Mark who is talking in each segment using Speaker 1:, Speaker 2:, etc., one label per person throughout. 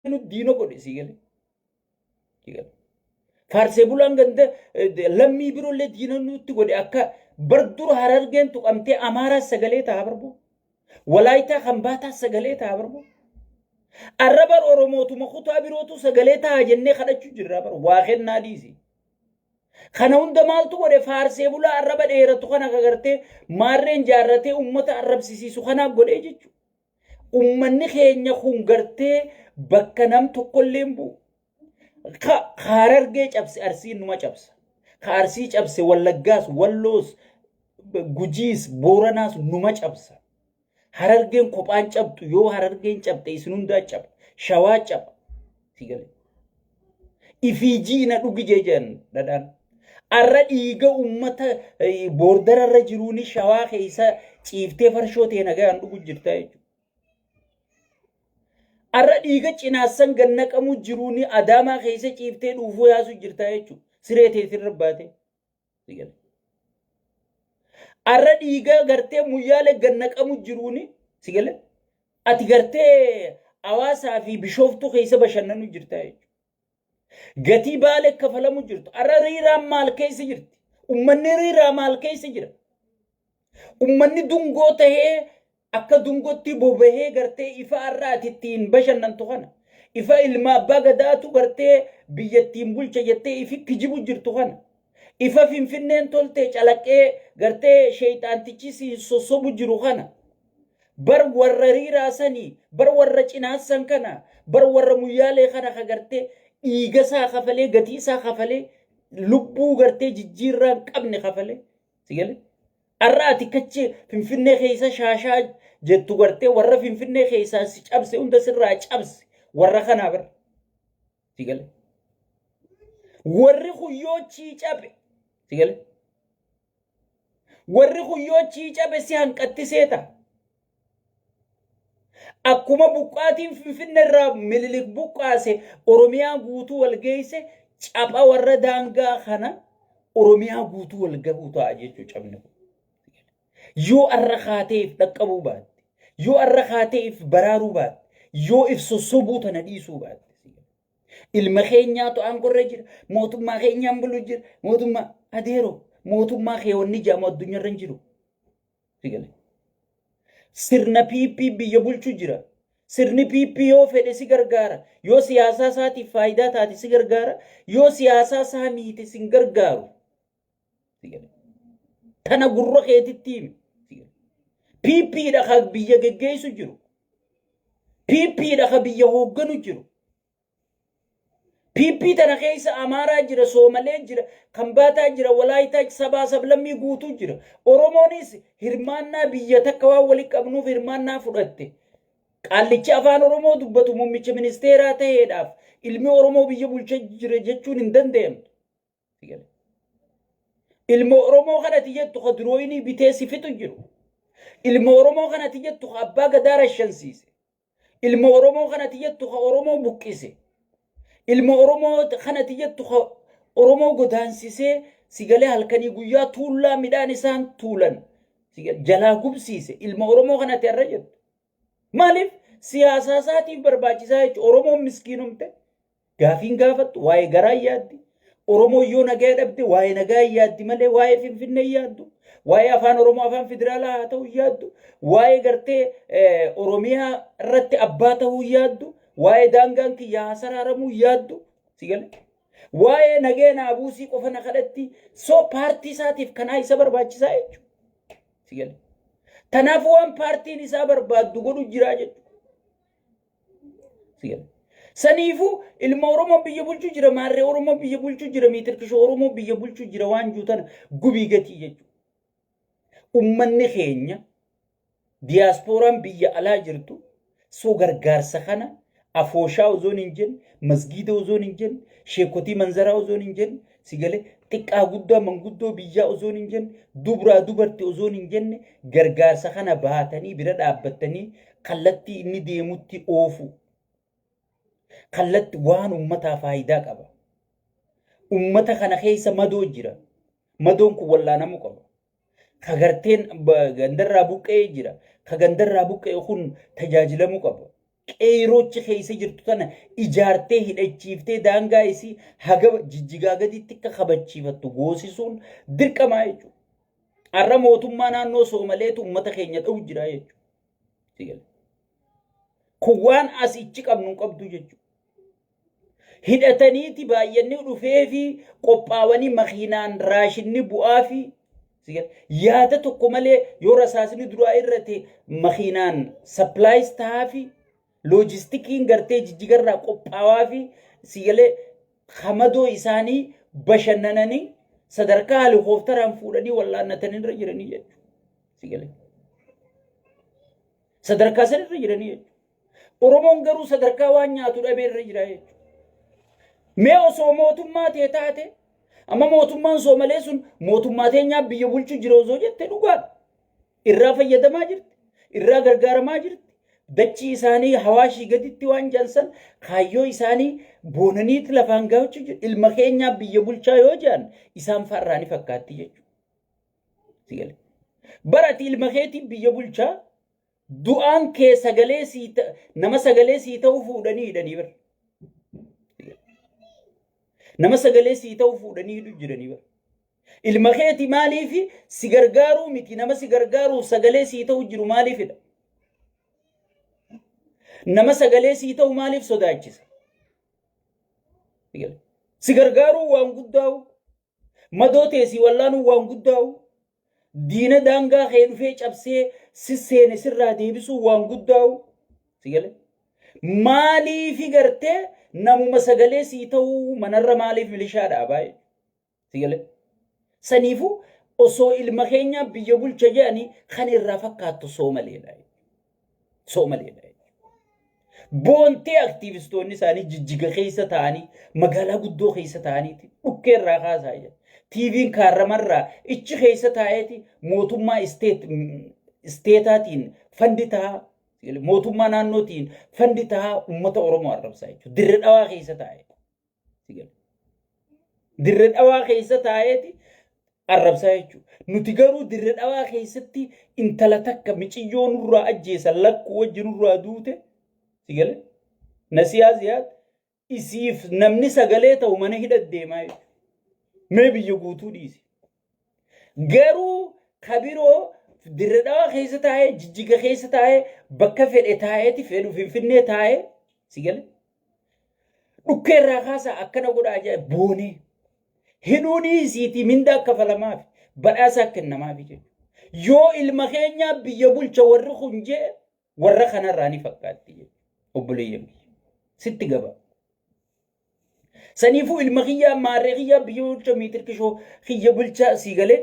Speaker 1: Nu diina godhe sii galee. Sii galee. Faarsee bulaan ganda lammii biroollee diina nutti godhe akka bar dura Harargeen tuqamtee Amaaraa sagalee ta'a barboo. Walaayitaa kan baataa sagalee ta'a barboo. Arra bar Oromootuma kutaa birootu sagalee ta'a jennee kadhachuu jirra bar waa kennaa dhiisi. Kana hunda maaltu godhe? Faarsee bulaa arraba dheeratu kana kagartee maarreen jaarratee uummata arrabsisiisu kanaa godhee jechuudha. Uummanni keenya kun gartee bakka nam tokkollee hin bu'u. Ka Harargee cabse Arsiin numa cabsa. Ka Arsii cabse Wallaggaas, Walloos, Gujiis, Booranaas numa cabsa. Harargeen kophaan cabxu yoo Harargeen cabxe isin hundaa caba. Shawaa caba. Si galee. Ifii jiina dhugi jee jedhan dhadhaan. Arra dhiiga ummata boordara irra jiruuni Shawaa keessa ciiftee farshoo ta'e nagayaan dhugu jirta jechuudha. Arra dhiiga Cinaassan gad naqamu jiruuni Adaamaa keessa ciiftee dhuufuu yaasu jirta jechuudha. Siree teetirra baatee. Arra dhiiga gartee Muyyaalee gad naqamu jiruuni si galee. Ati gartee Hawaasaa fi Bishooftuu keessa bashannanu jirta jechuudha. Gatii Baalee kafalamu jirtu. Arra Riiraan maal keessa jirti? Ummanni Riiraa maal keessa jira? Ummanni dungoo tahee akka dungootti bobahee gartee ifa har'a ati ittiin bashannantu kana. Ifa ilma abbaa gadaatu gartee biyyattiin bulcha jettee ifi kijibu jirtu kana. Ifa Finfinneen toltee calaqqee gartee sheeyxaantichi siin sossobu jiru kana. Bar warra Riiraa sanii, bar warra Cinaassan kana, bar warra Muyyaalee kana ka gartee dhiiga isaa kafalee, gatii isaa kafalee, lubbuu gartee jijjiirraa hin qabne kafalee. Si galee? Har'a ati kachi Finfinnee keessa shaashaa jettu gartee warra Finfinnee keessaa si cabse hunda sirraa cabse warra kanaa bar. Si galee? Warri kun yoo chii cabe. Si galee? Warri kun yoo chii cabe si hanqatti seeta. Akkuma buqqaatiin Finfinne irraa Minilik buqqaase Oromiyaa guutuu wal geesse, capha warra daangaa kana Oromiyaa guutuu wal gahuu ta'a jechuu cabni kun. Yoo arra kaatee if dhaqqabuu baatte, yoo arra kaatee if baraaruu baatte, yoo if sossobuu tana dhiisuu baatte. Ilma keenyaatu aangorra jira. Mootummaa keenyaan bulu jira. Mootummaa adeero mootummaa kee wanni jedhamu addunyaarra hin jiru. Sirna PP biyya bulchu jira. Sirni PP yoo fedhe si gargaara. Yoo siyaasaa isaatiif faayidaa taate si gargaara. Yoo siyaasaa isaa miite si hin gargaaru. Tana gurra keetitti himi. PP dha ka biyya geggeessu jiru. PP dha ka biyya hoogganu jiru. PP tana keessa Amaaraa jira, Soomalee jira, Kambaataa jira, Walaayitaa sabaa sablammii guutuu jira. Oromoonis hirmaannaa biyya takka waan walitti qabnuuf hirmaannaa fudhatte. Qaallichi afaan Oromoo dubbatu muummicha ministeeraa ta'eedhaaf ilmi Oromoo biyya bulcha jira jechuun hin danda'amtu. Ilma Oromoo kanati jettu ka durooyinii bitee si fixu jiru. Ilma Oromoo kanati jettu ka abbaa gadaa rashansiise. Ilma Oromoo kanati jettu ka Oromoo buqqise. Ilma Oromoo kanati jettu ka Oromoo godaansisee sigalee halkanii guyyaa tuullaa midhaan isaan tuulan jalaa gubsiise. Ilma Oromoo kanati har'a jettu. Maaliif siyaasaa isaatiif barbaachisaa jechuudha. Oromoon miskiinomte gaafiin gaafattu waa'ee garaa yaaddi. Oromoon yoo nagaa dhabde waa'ee nagaa yaaddi malee waa'ee Finfinnee yaaddu. Waa'ee afaan Oromoo afaan federaalaa haa ta'u yaaddu. Waa'ee gartee Oromiyaa irratti abbaa ta'uu yaaddu. Waa'ee daangaan kiyya haa saraaramuu yaaddu. Si gale? Waa'ee nagaya naa buusii qofa na kadhatti. So paartii isaatiif kanaa isa barbaachisaa jechuudha. Si gale? Tanaaf waan paartiin isaa barbaaddu godhu jiraa jechuudha. Si gale? Saniifuu ilma Oromoo biyya bulchuu jira, maarree Oromoo biyya bulchuu jira, miitirkishoo Oromoo biyya bulchuu jira waan jiru tana gubii gatii jechuudha. Ummanni keenya diyaaspooraan biyya alaa jirtu soo gargaarsa kana afooshaa osoon hin jenne, masgiida osoon hin jenne, sheekotii manzaraa osoon hin jenne, si galee xiqqaa guddaa manguddoo biyyaa osoon hin jenne, dubraa dubarti osoon hin jenne gargaarsa kana baatanii bira dhaabbattanii kallattii inni deemutti oofu. Kallatti waan ummataa faayidaa qaba. Ummata kana keessa madoo jira. Madoon kun wallaanamuu qaba. Ka garteen gandarraa buqqa'ee jira. Ka gandarraa buqqa'e kun tajaajilamuu qaba. Qeeyroochi keessa jirtu tana ijaartee hidhachiiftee daangaa isii haga Jijjigaa gaditti akka kabachiifattu goosisuun dirqamaa jechuudha. Har'a mootummaa naannoo Soomaleetu uummata keenya dha'u jira jechuudha. Kun waan as ichi qabnu hin qabdu jechuudha. Hidhataniiti baay'anni dhufee fi qophaawanii makiinaan raashinni bu'aa fi yaada tokko malee yoo rasaasni duraa irrate makiinaan sappilaayis ta'aa fi loojistikiin gartee jijjigarraa qophaawaa fi sigalee hamadoo isaanii bashannananii sadarkaa halikooftaraan fuudhanii wallaannatanii irra jiranii jechuudha. Sigalee. Sadarkaa san irra jiranii jechuudha. Oromoon garuu sadarkaa waan nyaatu dhabee irra jira jechuudha. Mee osoo mootummaa ta'e taate amma mootummaan Soomalee sun mootummaa teenyaa biyya bulchu jira osoo jette dhugaadha. Irraa fayyadamaa jirti. Irraa gargaaramaa jirti. Dachii isaanii hawaashii gaditti waan jedhan kaayyoo isaanii boonaniiti lafaan gaachuu jiru. Ilma keenyaa biyya bulchaa yoo jedhan isaan farraa ni fakkaatti jechuudha. Bara ati ilma keetii biyya bulchaa du'aan kee sagalee sii nama sagalee sii ta'u fuudhanii hidhanii bara. Nama sagalee sii ta'u fuudhanii hidhu jiranii bara. Ilma keeti maaliif si gargaaruu miti, nama si gargaaruuf sagalee sii ta'u jiru maaliifidha? Nama sagalee sii ta'u maaliif sodaachisa? Si gargaaruu waan guddaa'u, madoo ta'e si wallaanuu waan guddaa'u, diina daangaa kee dhufee cabsee si seene sirraa deebisuu waan guddaa'u. Si galee? Maaliifi gartee namuma sagalee sii ta'uu manarra maaliif milishaa dhaabaa? Si galee? Saniifuu osoo ilma keenyaa biyya bulcha jedhanii kan irraa fakkaattu Soomaleedha. Soomaleedha. Boontee aktiivistoonni isaanii Jijjiga keessa ta'anii, magaalaa guddoo keessa ta'aniiti dhukkee irraa kaasaa jira. TV'n kaarramarraa ichi keessa taa'eeti mootummaa isteetaatiin fund ta'a, mootummaa naannootiin fund ta'a uummata Oromoo arrabsaa jechuudha. Dirre Dhawaa keessa taa'ee. Dirre Dhawaa keessa taa'eeti arrabsaa jechuudha. Nuti garuu Dirre Dhawaa keessatti intala takka miciyyoo nurraa ajjeesan, lakkuu wajji nurraa duute, si galee, Nasiyaa Ziyaad, isiif namni sagalee ta'u mana hidha deemaa jechuudha. Mee biyya guutuu dhiisi. Garuu kabiroo Dirre Dhawaa keessa taa'ee, Jijjiga keessa taa'ee, bakka fedhe taa'eeti, fedhu Finfinnee taa'ee, si galee, dhukkee irraa kaasaa akkana godhaa jee boonee hidhuun isiitii mindaa kafalamaaf badhaasaa kennamaaf jechuudha. Yoo ilma keenyaa biyya bulcha warri kun jee warra kanarraa ni fakkaatti jechuudha. Obboleeyyan kiyya. Sitti gaba. Saniifuu ilma kiyyaa maarree kiyyaa biyya bulcha miitir kishoo kiyya bulcha sii galee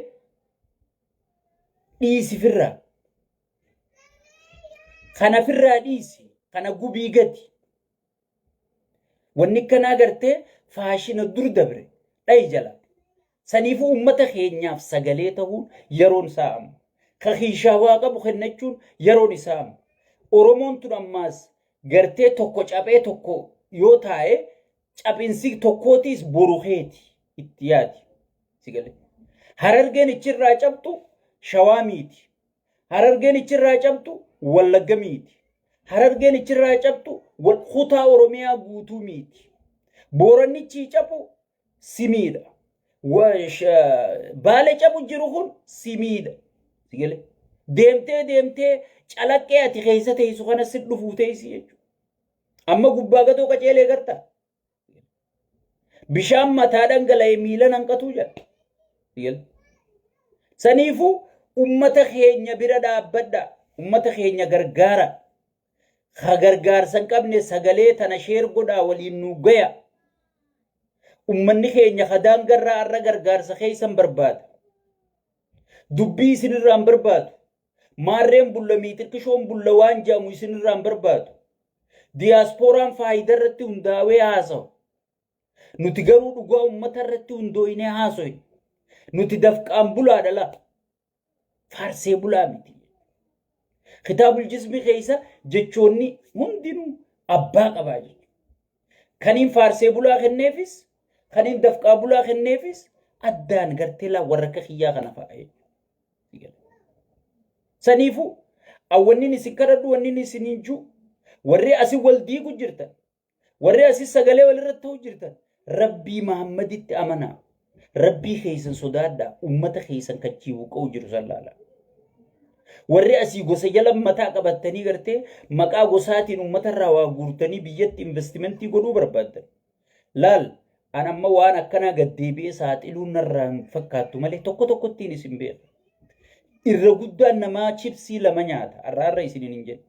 Speaker 1: dhiisi firraa. Kana firraa dhiisi. Kana gubii gadi. Wanni akkanaa gartee faashina dur dabre dhayi jala. Saniifuu uummata keenyaaf sagalee ta'uun yeroon isaa amma. Ka kiishaa waa qabu kennachuun yeroon isaa amma. Oromoon tun ammaas gartee tokko caphee tokko yoo taa'e caphinsi tokkootiis boru keeti itti yaadi. Si galee. Harargeen ichirraa cabxu Shawaa miiti. Harargeen ichirraa cabxu Wallagga miiti. Harargeen ichirraa cabxu kutaa Oromiyaa guutuu miiti. Boorannichi caphu si miidha. Baale cabu jiru kun si miidha. Si galee. Deemtee deemtee calaqqee ati keessa teessu kana si dhufuu teessi jechuudha. Amma gubbaa gadoo qaceelee garta. Bishaan mataa dhangala'e miila nanqatuu jedha. Si galee. Saniifuu ummata keenya bira dhaabbadha. Ummata keenya gargaara. Ka gargaarsa hin qabne sagalee tana share godhaa, waliin nu gaya. Ummanni keenya ka daangarraa har'a gargaarsa keessan barbaada. Dubbii isinirraa hin barbaadu. Maarreen bulla, miixirkishoon bulla waan jedhamu isinirraa hin barbaadu. Diyaaspooraan faayidaa irratti hundaa'ee haasawa. Nuti garuu dhugaa uummata irratti hundooyinee haasoyne. Nuti dafqaan bulaadha laa. Faarsee bulaa miti. Kitaabul jismi keessa jechoonni hundinuu abbaa qabaa jechuudha. Kaniin faarsee bulaa kenneefis, kaniin dafqaa bulaa kenneefis addaan gartee laa warra akka kiyyaa kana fa'a jechuudha. Saniifuu awwannin isin kadhadhu, wannin isin hin jiru, Warri asii wal diigu jirtan. Warri asii sagalee walirratti ta'u jirtan. Rabbii Muhammaditti amanaa. Rabbii keessan sodaadhaa. Ummata keessan kachii buqqa'u jiru san laala. Warri asii gosa jala mataa qabattanii gartee maqaa gosaatiin uummatarraa waa guurtanii biyyatti investimentii godhuu barbaaddan. Laal an amma waan akkanaa gad deebi'ee saaxiluun narraa hin fakkaattu malee tokko tokkottiin isin beeka. Irra guddaan namaa chipsii lama nyaata. Har'a har'a isiniin hin jedhu.